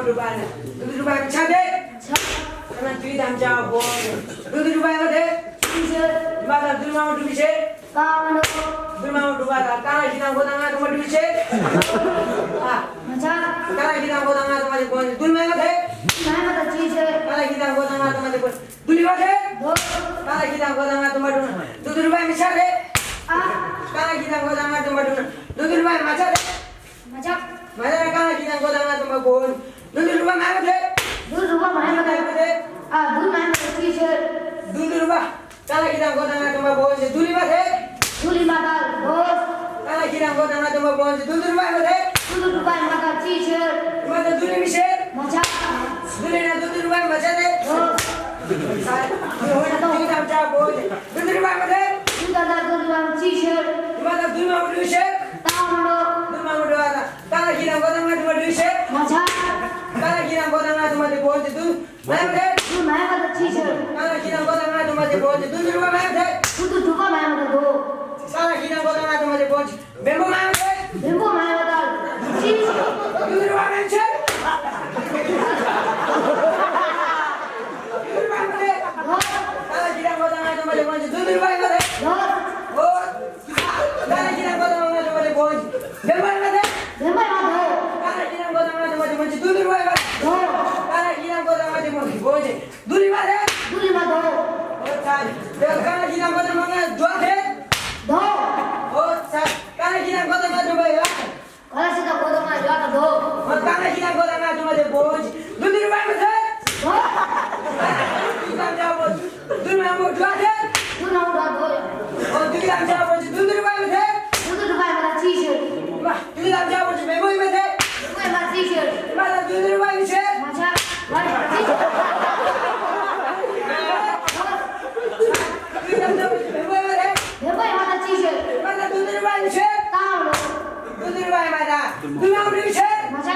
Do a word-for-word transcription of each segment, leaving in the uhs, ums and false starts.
རུ་པ་ནི་དུ་དུ་རུ་པ་ནི་ཆ་དེ། ཆ། ཁ་ན་དུ་དམ་ཅ་བོ། དུ་དུ་རུ་པ་ཡོད་དེ། ཆུ་ཆེ། མ་དང་དུ་མ་འོ་འགྲུབ་ཆེ། ཀ་མ་འགྲོ། དུ་མ་འོ་འགྲུབ་པ་དང་ཀ་ན་ཞི་དང་གོ་དང་ང་དུ་མ་འགྲུབ་ཆེ། ཨ། མ་ཆ། ཀ་ན་ཞི་དང་གོ་དང་ང་དུ་མ་འགྲུབ་གོ་དུ་མ་ཡོད་དེ། མ་ཡོད་དེ་ཆུ་ཆེ། ཀ་ན་ཞི་དང་གོ་དང་ང་དུ་མ་འགྲུབ་གོ་དུ་ལི་བ་དེ། དོ། ཀ་ན་ཞི་དང་གོ་དང་ང་དུ་མ་འགྲུབ་དུ་དུ་རུ་པ་མི་ཆ་དེ། ཨ། ཀ་ན་ཞི་དང་གོ་དང་ང་དུ་མ་འགྲུབ་དུ་དུ་རུ་པ་མ་ཆ་དེ། མ་ཆ། མ་ཆ་ཀ་ན་ཞི་དང་གོ་དང་ང་དུ་མ་གོ་དུ་དུ་རུ་པ་མ་ཡོད་དེ། དུ་རུ་པ་མ་ཡོད་དེ། ཨ། དུ་མ་ཡོད་དེ་ཆུ་ཆེ། དུ་དུ་རུ་པ། ཀ་ན་ཞི་དང་གོ་དང་ང་དུ་མ་གོ་དུ་ལི་བ་དེ། དུ་ལི་མ་དང་དོ། ཀ་ན་ཞི་དང་གོ་དང་ང་དུ་མ་གོ་དུ་དུ་རུ་པ་ཡོད་དེ། དུ་དུ་རུ་པ་མ་དང་ཆུ་ཆེ། མ་དང་དུ་ལི་མི་ཆེ། མ་ཆ། དུ་ལི་ན་དུ་དུ་རུ་པ་མ་ཆ་དེ། དོ། ས། དུ་དམ་ཅ་བོ་དེ། དུ་དུ་རུ་པ་མ་དེ། དུ་དང་དུ་དུ་རུ་པ་ཆུ་ཆེ། མ་དང་དུ་མ་འོ་འགྲུབ་ཆེ། ད་མ་འགྲོ། དུ་མ་འོ་འགྲུབ་པ་དང་། ཀ་ན་ཞི་དང་གོ་དང་ང་དུ་མ་འགྲུབ་ཆེ། མ་ཆ། ཀ་ན་ཞི་དང་གོ་དང་ང་དུ་མ་དེ་བོ་དེ་དུ། མ་ཡོད་དེ། དུ་མ་ཡོད་དེ་ཆུ་ཆེ། ཀ་ན་ཞི་དང་གོ་དང་ང་དུ་མ་དེ་བོ་དེ་དུ་དུ་རུ་པ་མ་ཡོད་དེ། དུ་དུ་རུ་པ་མ་ཡོད་དེ་དོ། ཀ་ན་ཞི་དང་གོ་དང་ང་དུ་མ་དེ་བོ་དེ་བེམ་པོ་མ་ཡོད་དེ། བེམ་པོ་མ་ཡོད་དེ་ཆུ་ཆེ། དུ་དུ་རུ་པ་མ་ཆེ། དུ་དུ་རུ་པ་མ་དེ། དོ། ཀ་ན་ཞི་དང་གོ་དང་ང་དུ་མ་དེ་བོ་དེ་དུ་དུ་རུ་པ་མ་དེ། དོ། ཨོ། ཀ་ན་ཞི་དང་གོ་དང་ང་དུ་མ་དེ་བོ་དེ་བེམ་པོ་མ་དེ། བེམ་པོ་མ་དོ། ཀ་ན་ཞི་དང་གོ་དང་ང་དུ་མ་དེ་བོ་དེ་དུ་དུ་རུ་པ་མ་དེ། དོ། ཀ་ན་ཞི་དང་གོ་དང་ང་དུ་མ་དེ་བོ་དེ། དུ་ལི་བ་དེ། དུ་ལི་མ་དོ། ཨོ་ཚ། དེ་ཀ་ན་ཞི་དང་གོ་དང་ང་དུ་མ་དེ། དོ། ཨོ་ཚ། ཀ་ན་ཞི་དང་གོ་དང་ང་དུ་མ་ཡོད། ཀ་ན་ཞི་དང་གོ་དང་ང་དུ་མ་དེ་དོ། ཨོ་ཀ་ན་ཞི་དང་གོ་དང་ང་དུ་མ་དེ་བོ་དེ། དུ་དུ་རུ་པ་མ་དེ། དོ། དུ་དམ་ཅ་བོ། དུ་མ་འོ་འགྲུབ་པ་དེ། དུ་མ་འོ་འགྲུབ་པ་དོ། ཨོ་དུ་དམ་ཅ་བོ་དེ་དུ་དུ་རུ་པ་མ་དེ། དུ་དུ་རུ་པ་མ་ཆུ་ཆེ། མ་དུ་དམ་ཅ་བོ་དེ་བེམ་པོ་མ་དེ། བེམ་པོ་མ་ཆུ་ཆེ། མ་དང་དུ་དུ་རུ་པ་མི་ཆེ། མ་ཆ། མ་ཆ་ཆུ་ཆེ། དུ་དམ་ཅ་བོ་དེ་བེམ་པོ་མ་དེ། བེམ་པོ་མ་དང་ཆུ་ཆེ། མ་དང་དུ་དུ་རུ་པ་མི་ཆེ། ད་འོ་ལོ། དུ་དུ་རུ་པ་མ་དང་དུ་མ་འོ་འགྲུབ་ཆེ། མ་ཆ། དུ་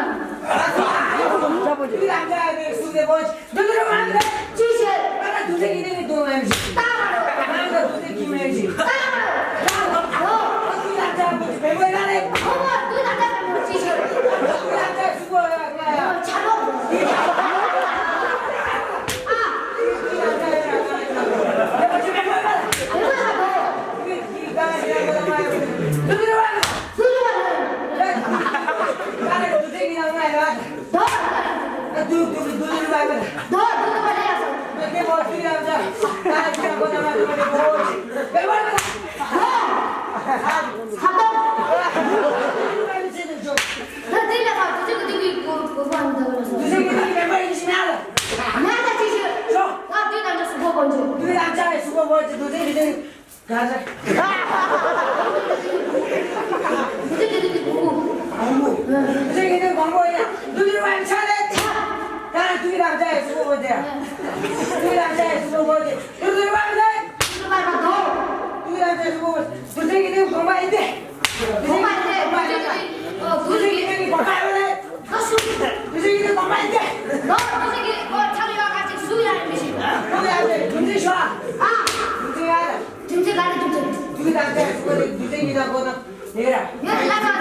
མ། དུ་མ་འོ་འགྲུབ་ཆེ།